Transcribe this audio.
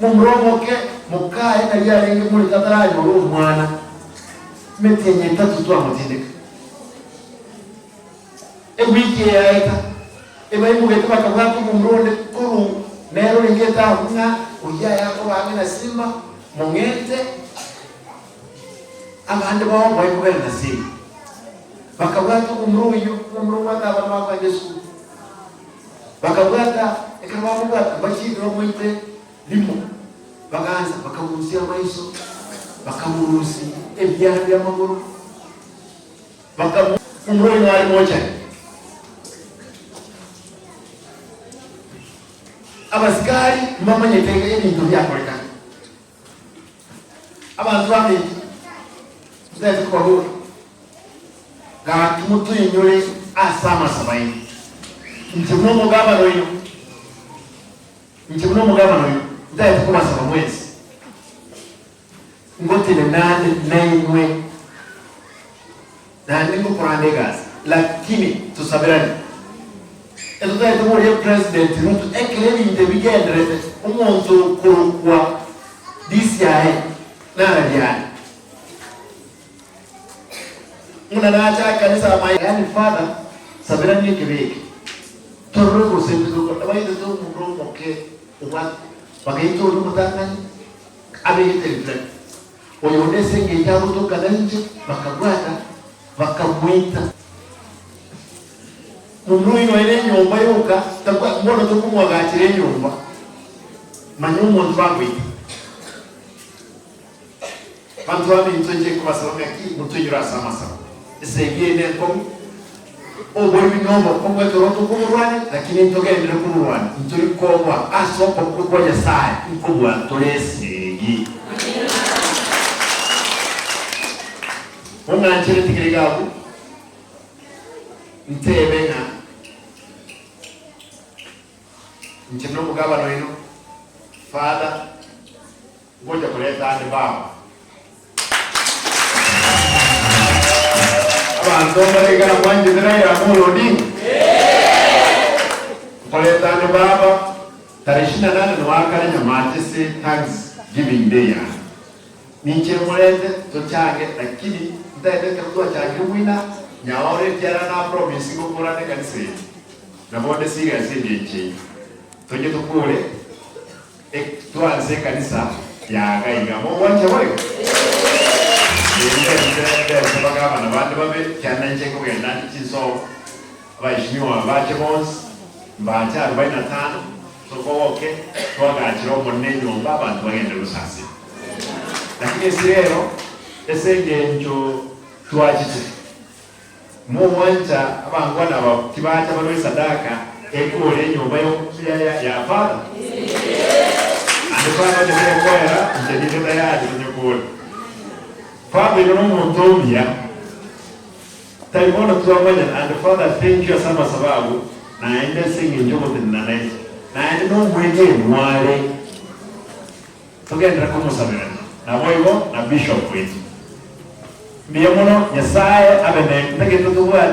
Momura omoke mokaye nari arenge morito ataranyora omwana, emetienyi etato twamotindeka. Ewiki eyaeta, ebaimogete bakabwata omomura onde korwa nere orenge etabu ng'a oyio aye akoba ang'e na Simba, mong'ente, abande bao baikogenda na Simba. Bakabwata omomura oyio, omomura obwate abana bakoenda esukuru. Bakabwata, ekero bamobwata, mbachire bamoite rimo, bagaansa bakamurusia amaiso, bakamorusia ebiara bi'amagoro, bakamu. Omomura oyio are mochari. Abasikari mbamanyete ebinto biakorekana. Abanto baminto, ntagete kobaboria, gaki motoinyore ase amasabo aino. Inche buna omogabana oino, inche buna omogabana oino, ntagete kobasaba mwensi, ngotenenane nainwe, naende ngokorande egasi, lakini tosaberane. Etotagete boria President Ruto ekero ebinto ebi bigendererete, omonto okorokwa DCI nararia are. Buna nacha ekanisa my yani father saberania ekebe eke torore gose ntitokora baitete omomura omoke obwate bagaita oria omotang'ani abegete reflector oyo onde ase engencho agotoka nainche bakabwata bakamoita. Momura oino aye nenyomba yoka, tabwa mbono tokomwagachera enyomba, manya omonto bagoita. Banto baminto inche nkobasaba ng'aki motoinyore ase amasabo. Esegi eye nenkong'u, oboibi nobokong'u ekero tokoborwania, lakini ntogenderere koborwania, ntori koboa ase okoboko kwa Nyasae nkobua tore esegi. Mong'anchere tigere iga abwo. Nteebe ng'a inche nomogabana oino, Father, ngocha koreta ande baba. Abanto mbare iga mwanchete Raila Amolo Odinga? Nkoreta ande baba tarehe ishirini na nane noakare Nyamache ase Thanksgiving Day yane. Ninche morente tochange, lakini ntaete ekero twachangire bwina nyaore ekiagera na promise ngokora nekanisa eye. Nabo onde serious engencho eyio. Tonye tokore twanse ekanisa yaga iga. Mogwancha boigo? Ee ndente ndente bagabana bande babe ekiagera nainche nkogenda ande chinsobo abaheshimiwa bache bonsi mbache arobaini na tano Tokogoke twagachire Omonene enyomba abanto bagende gosasima. Lakini ase rero ase engencho twachiche, mogwancha abangwana aba tibacha barue esadaka ekore enyomba ya Father? Ande Father onye tekoera inche ninde tayari tonyekore. Father oino nomonto omuya. Tari bono twamanyana and Father thank you ase amasabo ago naende ase eng'encho ogotenena naintwe naende nomwegenwa are togenderere komosaberana naboigo na Bishop oito. Mbuya mono Nyasaye abe naintwe. Ntagete tobwate.